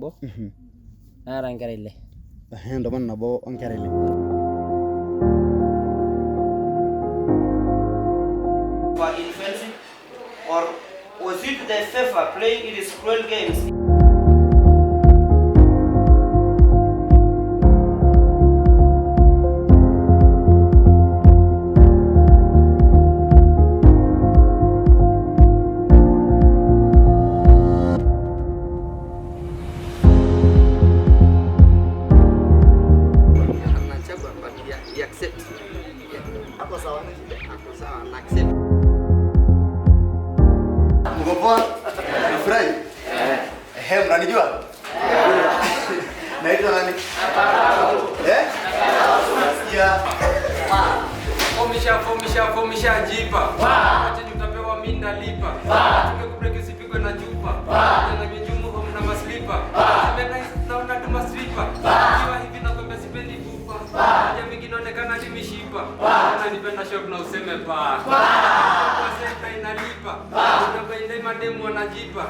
nabo naata nkera ile. Ehe, entomononi nabo onkera ile. For infancy, or was it the favor playing its cruel games? Anachagua but he accept. Yeah. Hapo sawa na shida. Ako sawa, ana accept. Mko poa? Mfurahi? Ehe, mnanijua? Naitwa nani? Eh? Nasikia. Fomisha, fomisha, fomisha jipa. Chenye utapewa minda lipa. Chunge kubreki usipigwe na chupa. Tena mijumu home na maslipa. Nimena naona tu maslipa. Ikiwa hivi nakwambia sipendi kupa. Haja mingi inaonekana ni mishipa. Unanipenda shop na useme pa. Kwa senta inalipa. Unabainde mademu wanajipa.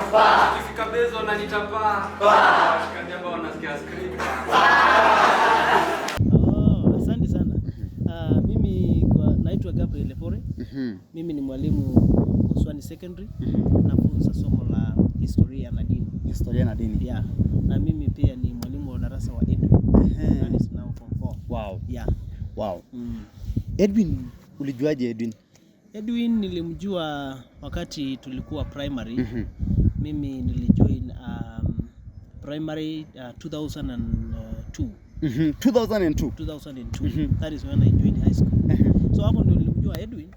Ukifika bezo wananitapaa. Washikaji ambao wanasikia script. Oh, asante sana. Mimi naitwa Gabriel Lepore. Mimi ni mwalimu Uswani Secondary. Nafunza somo la historia na dini. Historia na dini. Yeah. Na mimi pia ni mwalimu wa darasa wa Edwin. That is now form 4. Wow. Yeah. Wow. Mm. Edwin, ulijuaje Edwin? Edwin nilimjua wakati tulikuwa primary. Mimi nilijoin primary 2002. 2002. 2002. That is when I joined high school. So hapo ndio nilimjua Edwin.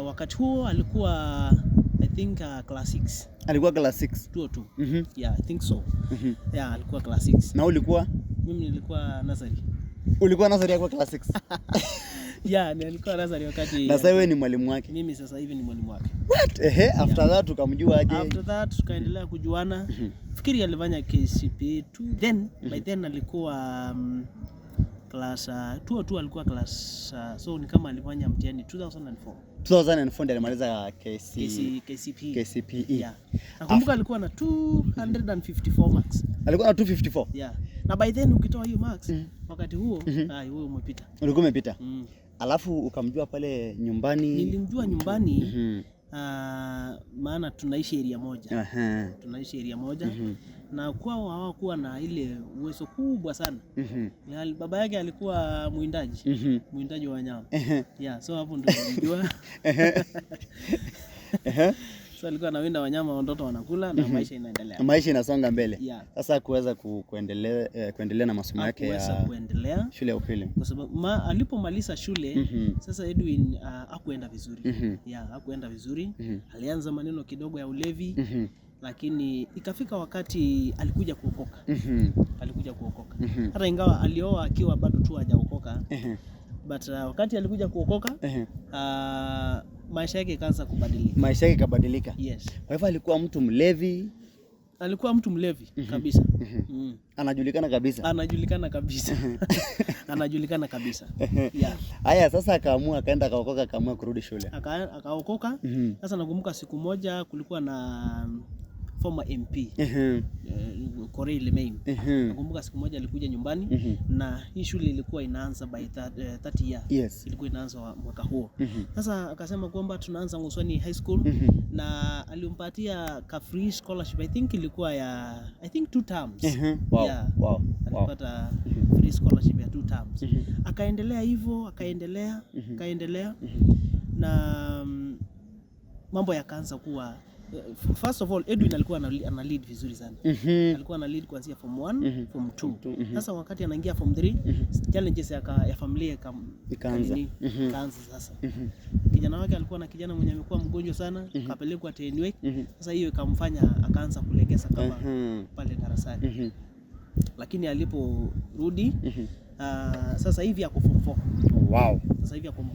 Wakati huo alikuwa I think class 6. Alikuwa class 6. 202. Yeah, I think so. Yeah, alikuwa class 6. Na ulikuwa? Mimi nilikuwa nursery. Ulikuwa nursery yako class 6. Yeah, nilikuwa nursery wakati. Na sasa wewe ni mwalimu wake. Mimi sasa hivi ni mwalimu wake. What? Ehe, after that ukamjua aje? After that tukaendelea kujuana. Fikiri alifanya KCPE 2 then by then alikuwa class 202 alikuwa class so ni kama alifanya mtihani 2004. 2004 ndiye alimaliza KCPE. KCPE. Yeah. Nakumbuka alikuwa na 254 marks. Alikuwa na 254. Yeah. Na by then ukitoa hiyo marks wakati huo wewe umepita. Ulikuwa umepita. Alafu ukamjua pale nyumbani. Nilimjua nyumbani maana tunaishi area moja. Tunaishi area moja. Na kwao hawakuwa na ile uwezo kubwa sana. Baba yake alikuwa mwindaji. Mwindaji wa wanyama. Yeah, so hapo ndio nilijua. So alikuwa anawinda wanyama, watoto wanakula na maisha inaendelea. Maisha inasonga mbele. Yeah. Sasa kuweza kuendelea na masomo yake ya kuendelea shule ya upili. Kwa sababu alipomaliza shule sasa Edwin hakuenda vizuri. Yeah, hakuenda vizuri. Alianza maneno kidogo ya ulevi. Lakini ikafika wakati alikuja kuokoka. Alikuja kuokoka. Hata ingawa alioa akiwa bado tu hajaokoka. But wakati alikuja kuokoka, maisha yake ikaanza kubadilika. Maisha yake ikabadilika. Yes. Kwa hivyo alikuwa mtu mlevi. Alikuwa mtu mlevi kabisa. Anajulikana kabisa. Anajulikana kabisa. Anajulikana kabisa. Yeah. Haya, sasa akaamua akaenda akaokoka, akaamua kurudi shule. Akaokoka. Sasa nakumbuka siku moja kulikuwa na former MP Korei Lemein. Nakumbuka siku moja alikuja nyumbani na hii shule ilikuwa inaanza by 30 year. Yes. Ilikuwa inaanza mwaka huo. Sasa akasema kwamba tunaanza Ngoswani High School na alimpatia ka free scholarship. I think ilikuwa ya I think 2 terms. Wow. Yeah. Wow. Alipata free scholarship ya 2 terms. Akaendelea hivyo, akaendelea, akaendelea na mambo yakaanza kuwa. First of all, Edwin alikuwa ana lead vizuri sana. Alikuwa ana lead kuanzia form 1, form 2. Sasa wakati anaingia form 3, challenges ya familia ikaanza. Ikaanza sasa. Kijana wake alikuwa na kijana mwenye amekuwa mgonjwa sana, akapelekwa TNW. Sasa hiyo ikamfanya akaanza kulegeza kama pale darasani. Lakini aliporudi sasa hivi ako form 4. Wow. Sasa hivi ako form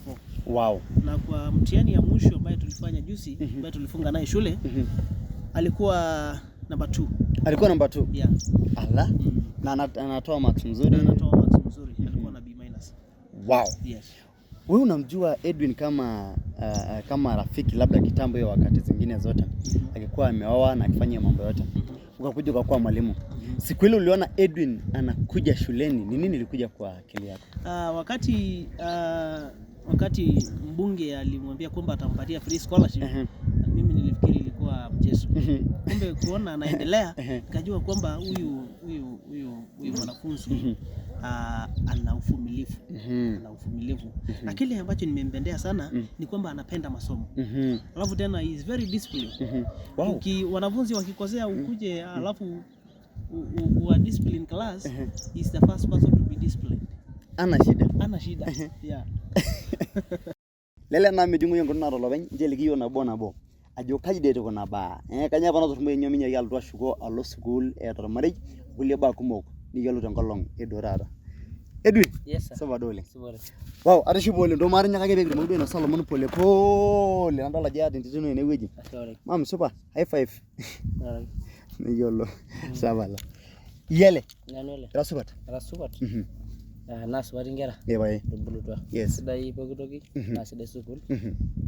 4. Wow. Na kwa mtihani ya mwisho ambaye tulifanya juzi, ambaye tulifunga naye shule, alikuwa number 2. Alikuwa number 2? Yeah. Ala. Na anatoa marks mzuri. Anatoa marks mzuri. Alikuwa na B-. Wow. Yes. Wewe unamjua Edwin kama kama rafiki labda kitambo hiyo wakati zingine zote akikuwa ameoa na akifanya mambo yote. Ukakuja ukakuwa mwalimu. Siku ile uliona Edwin anakuja shuleni, ni nini ilikuja kwa akili yako? Wakati mbunge alimwambia kwamba atampatia free scholarship, mimi nilifikiri ilikuwa mchezo. Kumbe kuona anaendelea, nikajua kwamba huyu mwanafunzi ana uvumilivu, ana uvumilivu. Na kile ambacho nimempendea sana ni kwamba anapenda masomo. Alafu tena he is very disciplined. Wanafunzi wakikosea ukuje alafu wa discipline class, he is the first person to be disciplined. Ana shida. Ana shida. Yeah. Lele naa mejung'u enkoitoi naata olopeny nchoo eliki iyiok nabo nabo ajo kaji dei kuna baa. Kainyoo apa naturumoyie minyaaki alotu ashuko alo sukuul eeta ormarei okulie baa kumok niyiolou tenkolong e duo taata. Edwin, Yes sir. supa duo oleng. Supa oleng. Wow, atishipe oleng. Ntoo maatinyikaki pee kitumoki duo ainosa ilomon pole pole. Nadol ajo iyata entito ino tenewueji. Ashe oleng. Mam supa, high five. Alright. Niyiolo. Sawa. Iyele, Nanu ele. ira supat? Ara supat. Naa supati inkera. Ee pae. Etubulutua. Yes. Sidai pooki toki. Naa sidai sukuul.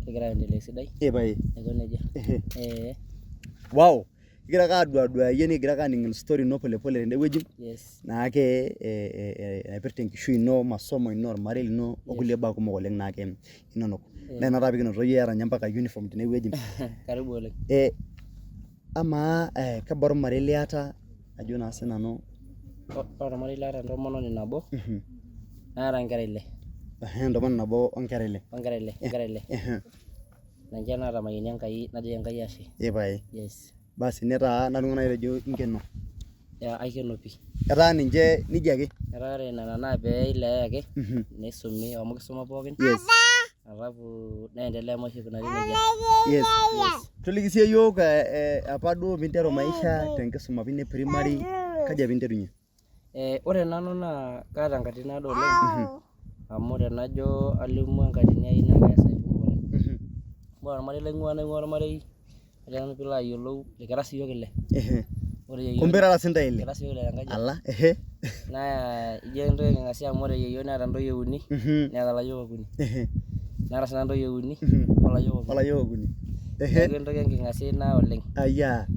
Kegira aendelea esidai. Ee pae. Aiko nejia. Eh. Wow. Kigira ake aduaduaya iyie nikigira ake aning story ino pole pole tendewueji. Yes. Naake naipirta enkishui ino, masomo ino, ormarei lino okulie baa kumok oleng naake inonok. Naa ina taa pikinoto iyie iyata ninye mpaka uniform tenewueji. Karibu oleng. Amaa kebaa ormarei liata ajo naa sinanu? Ore ormarei laata entomononi nabo. Naata inkera ile. Entomononi nabo onkera ile. Onkera ile, inkera ile. Ninche naatamayiana Enkai najoki Enkai ashe. Ee pae. Yes. Basi netaa natung naaji atejo inkeno. Aikeno pii. Etaa ninche nejia ake. Etaa ore nena naa pee eileai ake neisumi amu kisuma pookin. Yes. Alafu naendelea maisha aikunari nejia. Yes. Toliki siyie yiok apa duo pinteru maisha tenkisuma apa ino e primary kaji apa interunye? Ore nanu naa kaata enkatini naado oleng amu tenajo alimu enkatini ai naa keya isaai kumok oleng. Ore ormarei laing'ua naing'ua ormarei ajo nanu piilo ayiolou kira siyiok ile. Ore yeyio Kumbe irara sintae ile? Kira siyiok ile tenkaji. Ala. Naa ijo entoki eking'asia amu ore yeyio neeta intoyie uni neeta ilayiok okuni. Naata sinanu intoyie uni olayiok okuni. Olayiok okuni. Neeku entoki enking'asia ina oleng. Aya.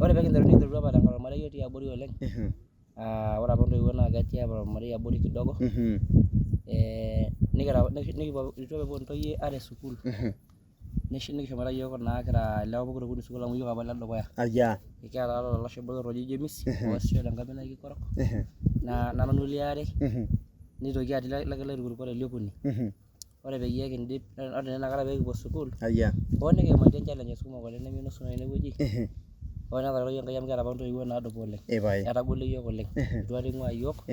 Ore pee kinteru nikinterutua apa tenkalo ormarei otii abori oleng. Ore apa intoiwuo naa ketii apa ormarei abori kidogo. Nikipuo itu apa epuo intoyie are sukuul. Nikishomoita yiok naa kira ilewa pokira okuni sukuul amu yiok apa iledukuya. Aya. Kiata olalashe botor oji James oosisho tenkampuni naji Kikorok. Naa nanu oliare. Nitoki atii lairukurukore liokuni. Ore peyie kindip, ore naa inakata pee kipuo sukuul, Aya. hoo nikiimatie challenges kumok oleng neminosu naa inewueji. Hoo netareto yiok Enkai amu kiata apa intoiwuo naadupa oleng. Ee pae. Etagolo yiok oleng. Eitu aikata ing'ua yiok.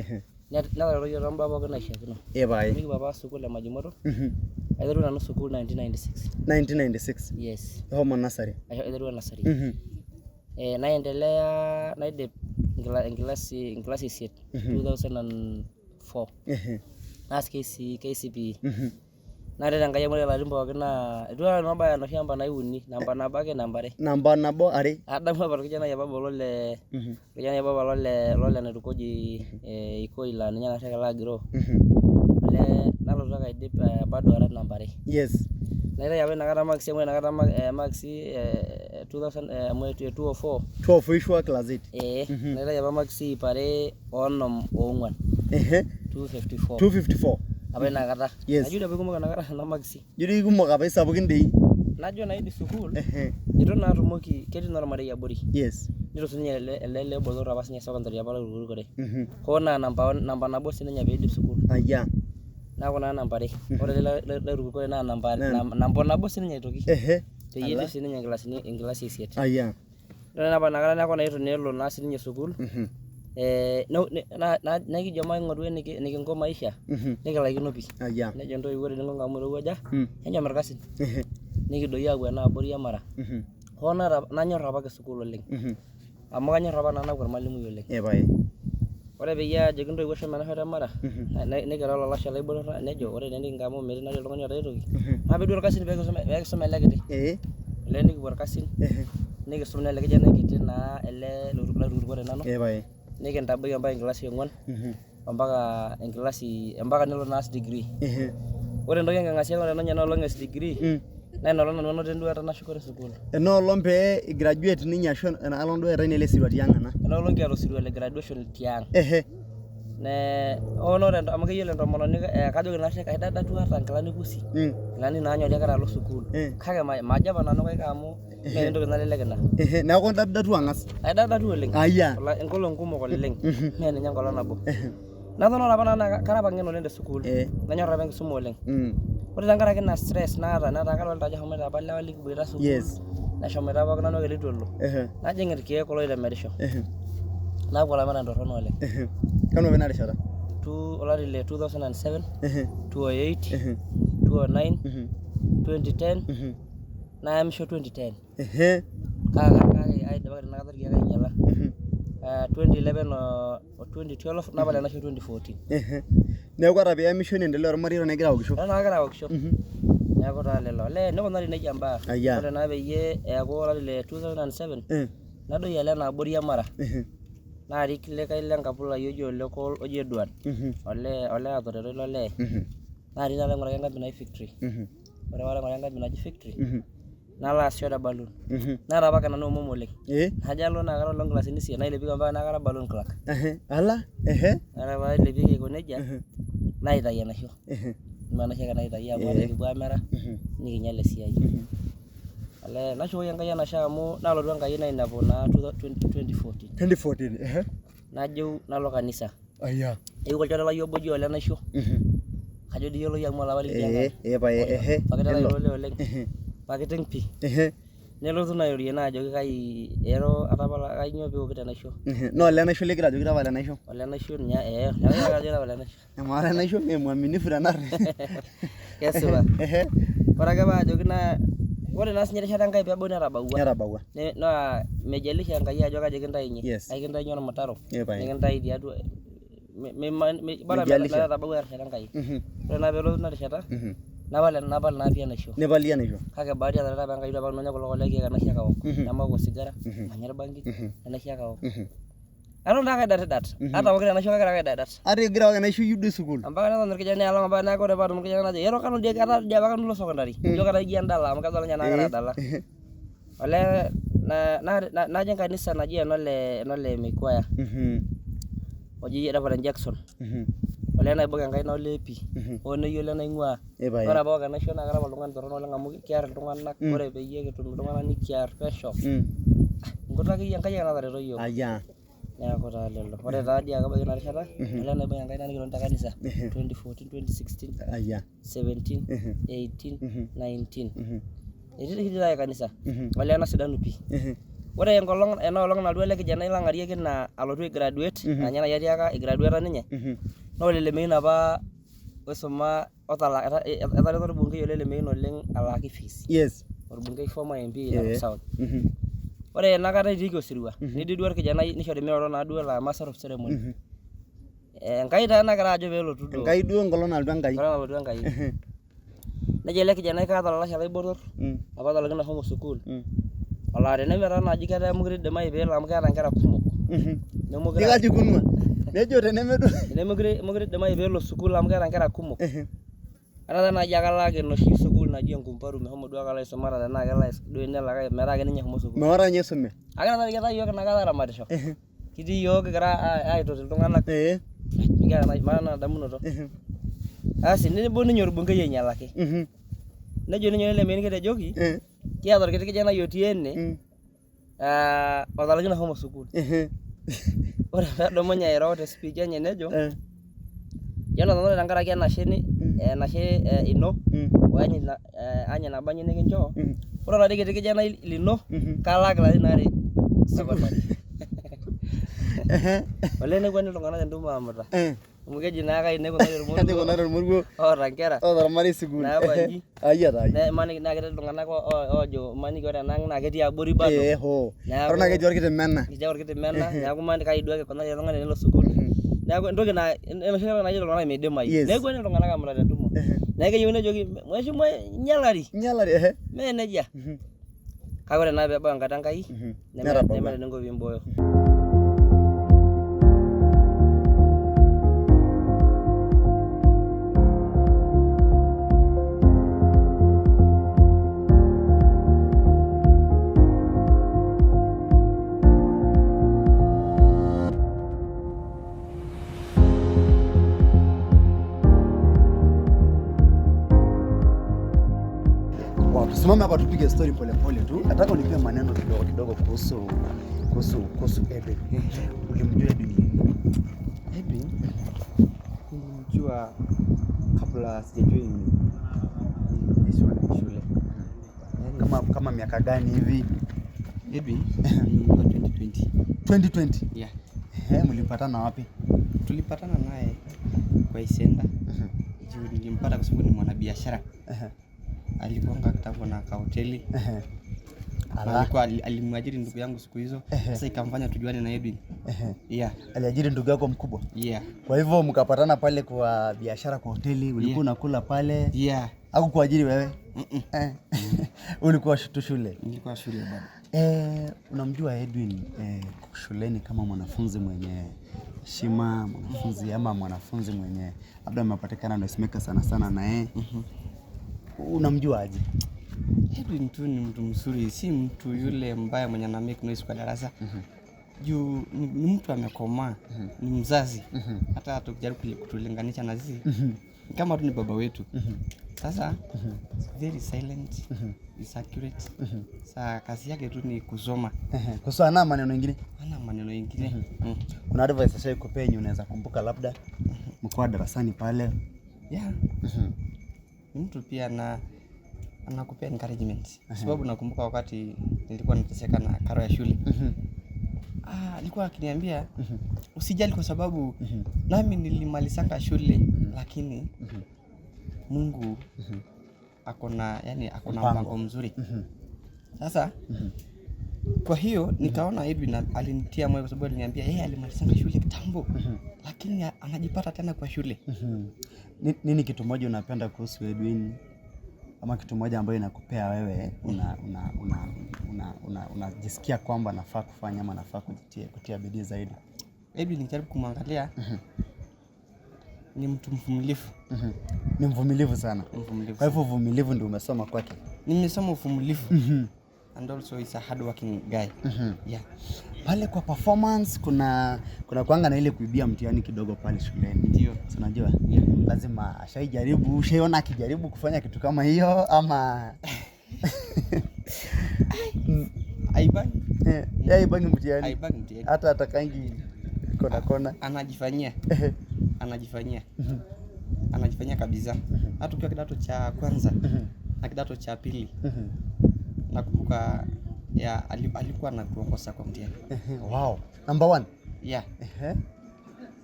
Netareto yiok toombaa pookin naishiakino. Ee pae. Nikipuo apa sukuul e Majimoto. Aiterua nanu sukuul 1996. 1996. Yes. Ishomo nursery. Aiterua nursery. Naendelea naidip enkilasi isiet 2004. Naas KCPE. Naa ore Enkai amu ore ilarin pookin naa eitu nanu abaya inoshi amba nauni, namba nabo ake namba are. Namba nabo are. Adamu apa orkijanai apa obo lole orkijanai apa lole Naituku oji Ikoi laa ninye naarri ake laagiroo. Olee nalotu ake aidip bado ara namba are. Yes. Naitayu apa inakata maksi amu ore inakata maksi 2000 amu 204. 204 ishua class 8. Ee, naitayu apa maksi 254. 254. 254. Apa inakata. Yes. Najo doi apa kumok inakata nena maksi. Ijo doi kumok apa isapukin dei. Najo naidip sukuul, eitu naa atumoki, ketii naa ormarei abori. Yes. Neitu sininye ele lee botor apa sininye secondary apa loirukurukore. Hoo naa namba nabo sininye peidip sukuul. Aya. Neeku naa namba are. Ore ele loirukurukore naa namba nabo sininye aitoki. Peyie eidip sininye enkilasi esiet. Aya. Ore naa apa inakata neeku naa eitu naa elo naa sininye sukuul. Nikijo maing'oru enikinko maisha, nikilaikino pii. Aya. Nejo intoiwuo teninko amu irowuaja, enchom irkasin. Nikidoyio aapuo ena abori e Mara. Hoo nanyor apake sukuul oleng. Amu kanyor apa nanu aaku ormalimui oleng. Ee pae. Ore peyie aajoki intoiwuo shomo ena shoto e Mara, nikiro olalashe lai botor nejo ore naa enikinko amu metii naadi oltung'ani oota aitoki, maape duo irkasin pee kisum ele kiti. Olee nikipuo irkasin, nikisum naa ele kijanai kiti naa ele loirukurukore nanu. Ee pae. Nikintabaiki mpaka enkilasi e ong'uan, mpaka enkilasi mpaka nelo naa aas degree. Ore entoki enking'asia ore ninye ena olong eas degree, Naa ina olong nanu anoto enduata nashukore sukuul. Ena olong pee i graduate ninye ashu ena olong duo eetae naa ele sirua tiang ena? Ena olong kiata osirua le graduation tiang. Ehe. Ne oo naa ore amu keyiolo entomononi kajoki naarri kaidadatua ata nkilani pusi, nkilani naanyori agira alo sukuul. Kake majo apa nanu kaiko amu mee entoki nalelek ina. Ehe, neeku idadatua ang'as. Aidadatua oleng. Aya. Inkolong'i kumok oleng. Mee ninye enkolong nabo. Naton ore apa nanu naa kara apa ng'en oleng te sukuul. Nanyor apa enkisuma oleng. Ore tenkaraki ina stress naata netaa kadolita ajo eshomoita apa ilewa likiboita sukuul. Neshomoita pookin nanu ake leitu elo. Najing irkeek kulo oitemerisho. Naaku olamerani torrono oleng. Kanu apa ina rishata? Olari le 2007, 2008, 2009, 2010, nayamisho 2010. Kake aidipaki tenakata irkeek ainyala. 2011 o 2012 napal enaisho 2014. Neeku ata piyamisho niendelea ormarei eton igira aokisho. Eton ake agira aokisho. Neeku taa lelo. Olee nikunari nejia imbaa. Ore naa peyie eeku olari le 2007 nadoyio alo ena abori e Mara. Naarik likae le nkapula ai oji Olekol oji Edward. Olee olee otareto ilo lee. Naarik nalo aing'uraki enkampi naji Victory. Ore paalo aing'uraki enkampi naji Victory nalo aasisho te balloon. Naata apake nanu omom oleng. Najo alo naa kara oloo nkilasini isiet nailepieki mpaka naa kara balloon clerk. Ala, ehe. Ore pailepieki aiko nejia naitayu enaisho. Ime enaisho ake naitayu amu etaa ekipuo aamera nikinyal esiai. Olee nashukoki Enkai enashe amu naalotu Enkai nainepu naa 2014. 2014, ehe. Najo nalo kanisa. Aya. Eewuo olchore lai obo oji Olenaisho. Kajo dii iyiolo iyie amu olapa likitii Ee, enkang. ee pae, ehe. Pakiteng Elo. ilo olee oleng. Pakiteng pii. Nelotu naa airorie naa ajoki kai ero atapala kainyoo piiwokito enaisho. Naa Olenaisho ligira ajoki tapala enaisho? Olenaisho ninye ee neeku kajo tapala enaisho. Amaa Olenaisho mee mwaminifu tenarri. Kesipa. Ore ake paajoki naa ore naa sinye erishata Enkai peebau netabawua. Netabawua. Naa meijalisha Enkai ajo kaji kintainyie. Yes. Aikintainye ormutaro. Ee pae. Nikintai tiatua bora Meijalisha. metabau erishata Enkai. Ore naa peelotu ina rishata napal napal naa pii enaisho. Nipal iyie enaisho. Kake bahati etareto apa Enkai apa nanu kulo keek enaisho ake aok. Nemaok osigara, manya orbangi, enaisho ake aok. Eton taa ake aidatidat. Ata aokito enaisho kake egira ake aidadat. Ata igira aok enaisho iyieu duo sukuul. Mpaka netoni orkijanai alang mpaka neeku ore paatum orkijanai najoki ero kanu dii etaa dii apa kanu ilo sekondari. Ijo ketaa ijo endala amu kedol ninye enaa kagira adala. Olee najing kanisa naji enole Mikuaya oji Reverend Jackson. Olee naibung enkaina olee pii hoo neyiolo enaing'uaa. Ore apa aok enaisho naa kara apa oltung'ani torrono oleng amu kiarr iltung'anak ore peyie kitum iltung'anak nikiarr pesho. Nkuti akeyie Enkai ake natareto iyiook. Neeku taa lelo. Ore taa dii ake ebaiki ina rishata olee naibung enkaina nikitoni te kanisa 2014, 2016, 17, 18, 19. Etii dii taata kanisa. Olee nasidanu pii. Ore enkolong ena olong nalotu ele kijanai lang'arieki ina alotu ai graduate aa ninye naaji atiaka igradueta ninye naa ole Lemayian apa oisuma etareto orbungei ole Lemayian oleng alaaki fees. Orbungei former MP Narok South. Ore enakata etiiki osirua netii duo orkijanai nishori miroro naaduo laa master of ceremony. Enkai taa nagira ajo peelotu duo. Enkai duo enkolong nalotu Enkai. Enkolong nalotu Enkai. Nejo ele kijanai kaata olalashe lai botor apa otalaikine ashomo sukuul olaa tenemetaa naaji ketaa mekure eidimayu peelo amu keeta nkera kumok. Nemekure Kaji ikunua? Nejo tenemeduo. Nemekure mekure eidimayu peelo sukuul amu keeta nkera kumok. Etaa naaji ake alaaki enoshi sukuul naji enkumbaru meshomo duo ake alo aisuma ata tenaa kelo duo nelo ake metaa ake ninye eshomo sukuul. Meeta ninye isume. Ake etaa iyiook inakata aaramatisho. Kitii iyiook kigira aitoti iltung'anak. Mikiata maata nanu ina damunoto. Asi neibung ninye orbungei ainyalaki. Nejo ninye ole Lemayian kitejoki kiata orkiti kijanai otii ene otalaikine ashomo sukuul. Ore peedumunye airo te speech enye nejo Jonathan ore tenkaraki enashe enashe ino o anyi nabanji nikinchoo ore oladi kiti kijanai lino kalaaki ilarin aare sekondari. Olee nekueni iltung'anak tentumo aamuta amu keji naa kai neikunari ormoruo oota nkera oota ormarei sukuul naabaji Ayia taa ayia. Imaniki naa ketii iltung'anak oojo imaniki ore ena ang' naa ketii abori bado. Ee hoo. Neeku Eton ake etii orkiti mena. Ketii orkiti mena neeku imaniki kai duo ake ikunari ele tung'ani tenelo sukuul. Neeku entoki naa enoshi kata najoito iltung'anak meidimayu. Yes. Neeku ene iltung'anak amuta tentumo. Neeku keyieu nejoki mheshimiwa inyalari. Inyalari ehe. Mee nejia. Kake ore naa peebau enkata Enkai Netabawua. nemeeta eninko piimbooyo. Tusimame hapa tupige story polepole tu. Nataka unipe maneno kidogo kidogo kuhusu Edwin. Ulimjua Edwin lini? Edwin nilimjua kabla sijajoin shule. Yaani, Kama miaka gani hivi? Edwin nilimjua 2020. 2020. Yeah. Ehe, mlipatana wapi? Tulipatana naye kwa Isenda. Juu nilimpata kwa sababu ni mwanabiashara. Alikuanga kitambo na kahoteli. Na Ala. alikuwa alimwajiri ndugu yangu siku hizo. Sasa ikamfanya tujuane na Edwin. Yeah. Aliajiri ndugu yako mkubwa. Yeah. Kwa hivyo mkapatana pale kwa biashara kwa hoteli, ulikuwa unakula pale. Yeah. Au kuajiri wewe? Eh. Ulikuwa tu shule. Nilikuwa shule bado. Unamjua Edwin shuleni kama mwanafunzi mwenye heshima, mwanafunzi ama mwanafunzi mwenye labda amepatikana noisemaker sana sana na yeye. Unamjua aje? Edwin tu ni mtu mzuri, si mtu yule mbaya mwenye ana make noise kwa darasa. Juu ni mtu amekomaa, ni mzazi. Hata tukijaribu kutulinganisha na sisi, ni kama tu ni baba wetu. Sasa very silent, is accurate. Sa kazi yake tu ni kusoma, Kuhusu na maneno mengine, hana maneno ingine. Kuna advice ashaikupea yenye unaweza kumbuka labda mkiwa darasani pale? Yeah. Ni mtu pia na anakupea encouragement. Kwa sababu nakumbuka wakati nilikuwa nateseka na karo ya shule. Alikuwa akiniambia usijali kwa sababu nami nilimalizanga shule, lakini Mungu akona, yani akona Mpango. mpango mzuri. Sasa kwa hiyo nikaona Edwin alinitia moyo kwa sababu aliniambia yeye alimalizanga shule kitambo, lakini anajipata tena kwa shule. Nini kitu moja unapenda kuhusu Edwin ama kitu moja ambayo inakupea wewe una unajisikia kwamba nafaa kufanya ama nafaa kutia bidii zaidi? Edwin nikijaribu kumwangalia ni mtu mvumilivu. Ni mvumilivu sana. Mvumilivu. Kwa hivyo uvumilivu ndio umesoma kwake. Nimesoma uvumilivu. And also he's a hard working guy. Yeah. Pale kwa performance kuna kuanga na ile kuibia mtihani kidogo pale shuleni. Ndio. Si unajua? Yeah. Lazima ashaijaribu, ushaiona akijaribu kufanya kitu kama hiyo ama Aibangi. Yeye haibangi mtihani. Aibangi mtihani. Hata atakangi kona kona. Anajifanyia. Anajifanyia. Anajifanyia kabisa. Hata ukiwa kidato cha kwanza na kidato cha pili. Nakumbuka ya alikuwa anatuongoza kwa mtihani. Wow. Number 1. Yeah.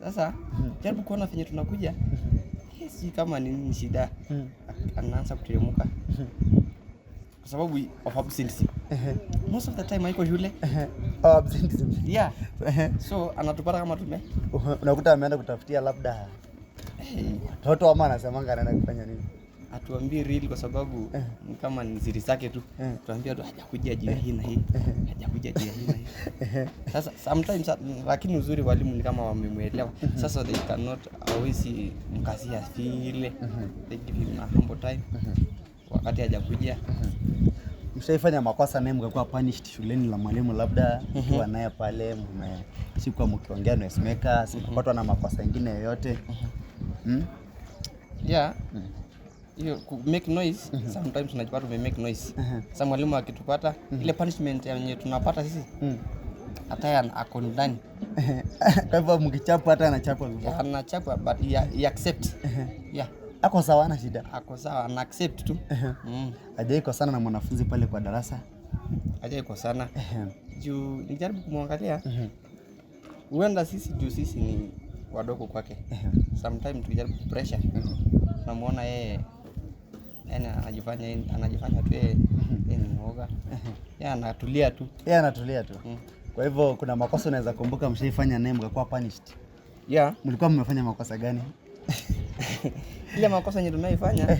Sasa jaribu kuona venye tunakuja. Si kama ni nini shida. Anaanza kuteremka. Kwa sababu of absence. Most of the time haiko shule. Oh, absenteeism. Yeah. So anatupata kama tume. Unakuta ameenda kutafutia labda watoto ama anasemanga anaenda kufanya nini? Atuambie real kwa sababu ni kama ni siri zake tu. Tuambie tu hajakuja juu ya hii na hii. Hajakuja juu ya hii na hii. Sasa sometimes lakini uzuri walimu ni kama wamemuelewa. Sasa they cannot hawezi mkazia vile. They give him a humble time. Wakati hajakuja. Mshaifanya makosa naye mkakuwa punished shuleni la mwalimu labda mkiwa naye pale mmeshikwa mkiongea noisemaker, sikupatwa na makosa ingine yoyote? Yeah. Hiyo ku make noise, sometimes unajipata ume make noise. Sasa mwalimu akitupata ile punishment yenye tunapata sisi, hata yeye ako ndani. Kwa hivyo mkichapa hata anachapa viboko. Yeah, anachapa but he accept. Yeah. Ako sawa, hana shida. Ako sawa, ana accept tu. Hajai kosana na mwanafunzi pale kwa darasa? Hajai kosana. Juu nijaribu kumwangalia. Huenda sisi juu sisi ni wadogo kwake. Sometimes tukijaribu pressure, tunamuona yeye yani anajifanya tu yeye ni mwoga. Yeye anatulia tu. Yeye anatulia tu. Kwa hivyo kuna makosa unaweza kumbuka mshaifanya naye mkakuwa punished? Yeah. Mlikuwa mmefanya makosa gani? Ile makosa yenye tunaifanya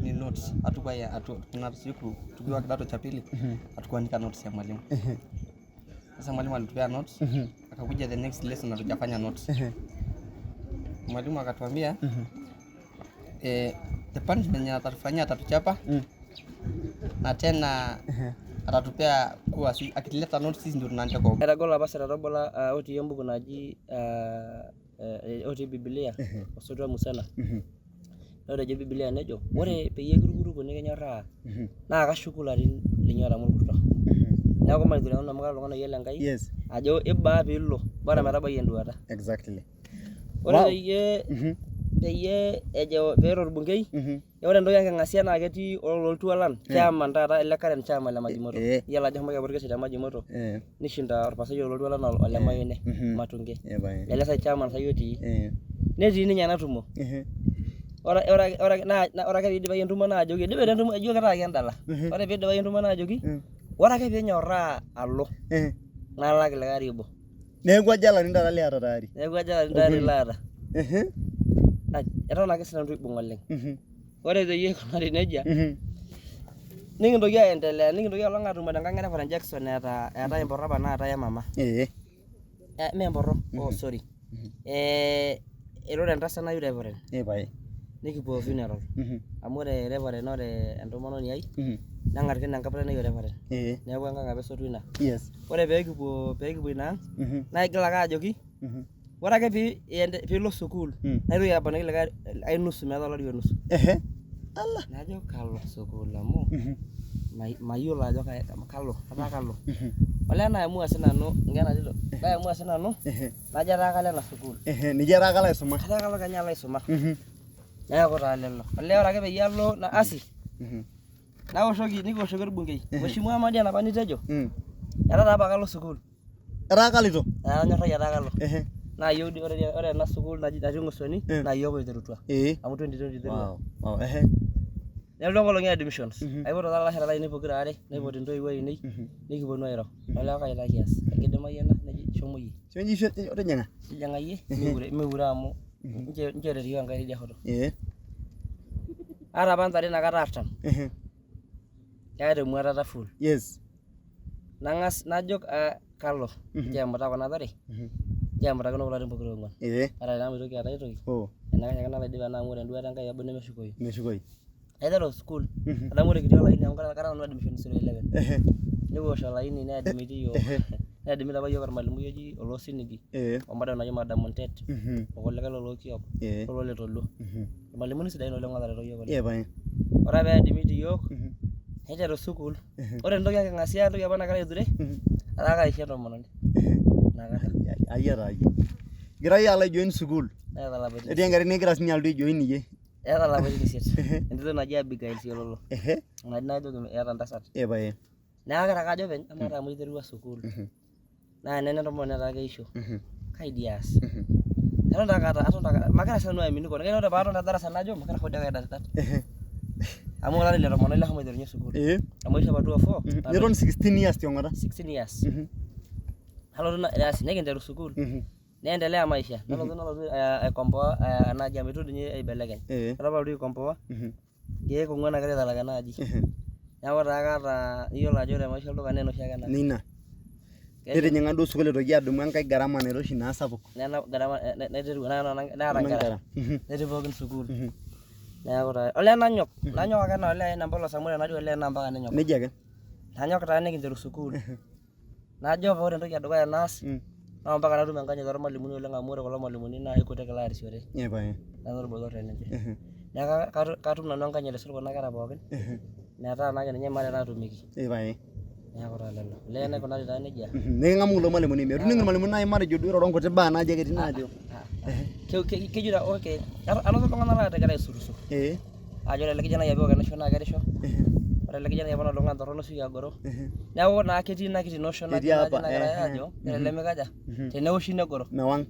ni notes. Hatukuwa ya, hatu, kuna siku tukiwa kidato cha pili hatukuandika notes ya mwalimu. Sasa mwalimu alitupea notes, akakuja the next lesson hatujafanya notes. Mwalimu akatuambia, the punishment yenye atatufanyia atatuchapa. Na tena atatupea kuwa si, akileta notes sisi ndio tunaandika kwa Etagolo apa Sera Tobola otii embuku naji otii Biblia osotua musana. Ore ejo Biblia nejo ore peyie kirukuruko nikinyorraa naa kashuku ilarin linyi otamu orkurto. Neeku maipira nanu amu kara oltung'ani oyiolo Enkai ajo ibaa piilo bora metabai enduata. Exactly. Ore peyie peyie ejo peiro orbungei ore entoki enking'asia naa ketii ololtualan chairman taata ele current chairman le Majimoto. Iyiolo ajo eshomoki apa orkesi te Majimoto nishinda orpastai ololtualan ole Mayune Matunge. Lele sai chairman sai otii. Netii ninye ena tumo. Ore ore ore naa ore ake piidipayu entumo naajoki idipe taa entumo ijo kitaaki endala. Ore piidipayu entumo naajoki ore ake piinyorraa alo nalak likae ari obo. Neeku aja ilarin taata liata tayari? Neeku aja ilarin tayari laata. Eton ake sinanu itu aibung oleng. Ore peyie ikunari nejia nikintoki aendelea nikintoki aolong atumo tenkang e Reverend Jackson eeta eetae emporro apa naatae emama. Mee emporro, oh sorry. Eirure entasat naji Reverend. Ee pae. Nikipuo funeral. Amu ore Reverend naa ore entomononi ai neng'arikino enkaputeni ai o Reverend. Neeku enkang apa esotu ina. Ore pee kipuo ina ang naa igil ake ajoki ore ake pee ilo sukuul naitoki aponiki likae ai nusu metaa olari onusu. Najo kalo sukuul amu mayiolo ajo kalo etaa kalo. Olee naiamua sinanu enkerai natito naiamua sinanu najo etaa kalo ena sukuul. Nijo etaa kalo aisuma. Etaa kalo kenya alo aisuma. Neeku taa lelo. Olee ore ake peyie alo asi Nawoshoki nikiwoshoki orbungei. Mheshimiwa amaa dii enapa nitejo? Etaa taa apa kalo sukuul. Etaa kaloito. Atonyorrayie etaa kalo. Naa iyiok dii ore ena sukuul naji natii Ng'osoni naa iyiok oiterutua. Amu 2020 iterua. Wow. Wow. Ehe. Nelotu enkolong e admissions. Aipoto taa ilalashera lainei pokira aare, naipoti intoiwuo ainei, nikiponu airo. Olee kai taa kias? Ekidimayu ena? Neji shomo iyie. Tijing'a. Tijing'a iyie, miure amu nchoo eret iyiook Enkai teidia shoto. Aata apa ntare inakata artam. Keeta emuatata full. Yes. Nang'as najo kalo nchoo emuta kuna tare, nchoo emutakino kulo arin pokira oong'uan. Ata tenaa maitoki aata aitoki, enaikash ake nalo aidip ena amu ore enduata Enkai kebul nemeshukoyu. Meshukoyu. Naiteru sukuul, adamu ore kitii olaini amu kara nanu admission 011. Nikiwosh olaini neadmiti iyiook. Neadmit apa iyiook ormalimui oji Oloosinigi o madam naji madam Muntet o kulikae lolookiok olooletoluo. Irmalimuni sidain oleng ootareto iyiook oleng. Ore apa peadmit iyiook niteru sukuul. Ore entoki enking'asia entoki apa nagira aiture etaa kaisho entomononi inakata. Ayia taa iyie. Igira iyie alo aijoin sukuul. Neeta lapaitin Netii enkerai nikigira sininye alotu aijoin iyie. Eeta lapaitin isiet. Entito naji Abigail Siololo. Ina dii najoki eeta entasat. Ee pae. Neeku kagira ake ajo openy amaa taa amu aiterua sukuul naa nena entomononi netaa keisho kai dii aas? Eton ake aata eton ake magira sinanu aiamini kewon kake ore paaton te darasa najo magira hoo dii ake aidatisdat amu olari le tomon oile ashomo aiterunye sukuul amu aisho apa 204 Niton 16 years tiong'ota. 16 years nalotu asi nikinteru sukuul Neendelea maisha. Nalotu nalotu aikomboa ena aji amu eitu dii ninye aibelekeny. Ore palotu aikomboa nkeek ong'uan agira aitalak ena aji. Neeku taa kaata iyiolo ajo ore maisha olduka naa enoshi ake ena. Nina. Nitijing'a duo sukuul aitoki adumu enkae gharama nairoshi naa sapuk. Nena gharama naiteru naata nkera. Netii pookin sukuul. Neeku taa olee nanyok, nanyok ake enaa olee empolos amu ore enatii olee naa mpaka ninyok. Nejia ake. Nanyok taa nikinteru sukuul. Najo apa ore entoki edukuya naas naa mpaka natum enkanyit ormalimuni oleng amu ore kulo malimuni naa ikutik laarisiore Ee pae. nanu orbotor teninche. Neeku katum nanu enkanyit aisul kuna kera pookin metaa naake ninye maata enaatumiki. Ee pae. Neeku taa lelo. Olee naikunari taa nejia. Niking'amu kulo malimuni. Metu ning irmalimuni naaji matejo duo iroro nkuti baa naaji ake etii naajo. Kejo taa okay anoto iltung'anak laatigila aisurisur. Ee. Ajo ore ele kijanai apa ewok enaisho naa kerisho, ore ele kijanai apa oltung'ani torrono osioki agoro. Neeku naa ketii ina kiti notion Ketii apa, nagirae aajo ore ele mikaja teneoshi negoro. Mewang.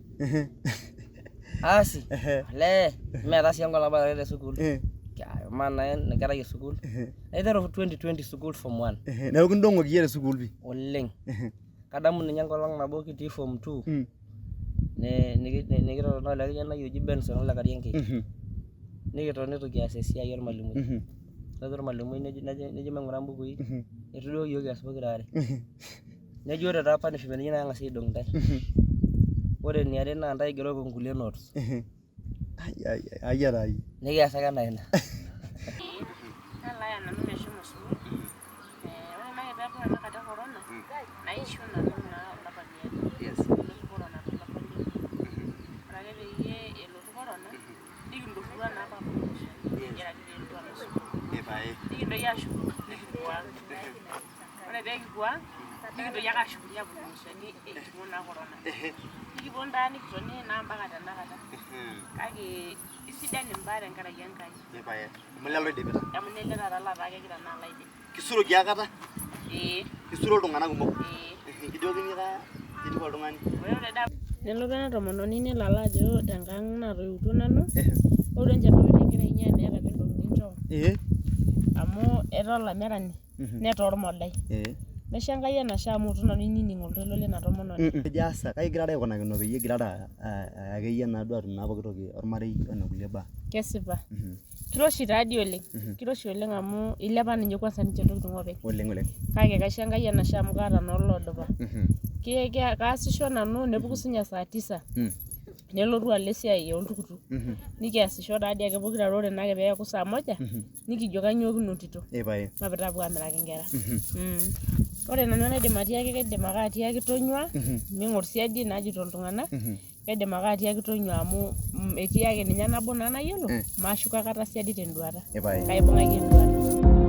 Asi olee mee taa sii enkolong nabo ataretoki te sukuul. Amaa naa enkerai e sukuul. Naiteru 2020 sukuul form one. Neeku kindong'oki iyie te sukuul pii. Oleng. Kadamu ninye enkolong nabo kitii form 2 nikitotona ele kijanai oji Benson ole Karianki. Nikitoni eitu kias esiai olmalimui. Nelotu olmalimui nejo maing'ura mbukui, eitu duo yiok kias pokira are. Nejo ore taa punishment inyi naa keng'asi aidong intae. Ore eniare naa intae aigeroki nkulie notes. Ayia taa iyie. Nikias ake enaa ina. Nalaya nanu meshomo sukuul. Ore naake peebau ena kata e corona naisho nanu naa olapa liare. Elotu corona tolapa liokuni. Ore ake peyie elotu corona nikinturrutua naa apa aapuo. nikintoki aashuko nikipuo ang. Ore pee kipuo ang nikintoki ake ashukunye apuo irmushani eiting'o naa corona. Nikiponu taa nikitoni naa mpaka tenakata. Kake isidan imbaa tenkaraki Enkai. Epae. Amu lelo oidipita. Amu nele taata lataa kegira naa alo aidip. Kisuroki akata? Ee. Kisuro iltung'anak kumok? Ee. Kijokini taa ketiu oltung'ani. Ore da nelotu ena tomononi nelo alo ajo tenkang natoiutuo nanu, ore ninche apa enkerai inyi amu meeta apa entoki ninchoo. Amu etaa olamerani netaa ormodai. Naisho Enkai enashe amu eitu nanu ainining oltoilo lina tomononi. Ejo asa kai igirara aikunakino peyie igirara akeyie naa duo atum naa pooki toki ormarei ona kulie baa? Kesipa. Kiroshi taadii oleng. Kiroshi oleng amu ilepa ninye kwanza ninche ntokitin openy. Oleng oleng. Kake kaisho Enkai enashe amu kaata naa olodupa. Kaasisho nanu nepuku sinye saa tisa. Nelotu alo esiai oltukutuk. Nikiasisho taadii ake pokira ore naake peeku saa moja nikijo kainyoo kinotito. Epae. Mapita apuo amiraki inkera. Ore nanu enaidim atiaki kaidim ake atiaki tonyua ming'or siadi naajito iltung'anak. Kaidim ake atiaki tonyua amu etii ake ninye nabo naa nayiolo mashuko aikata siadi tenduata. Epae. Kaibung'aki enduata.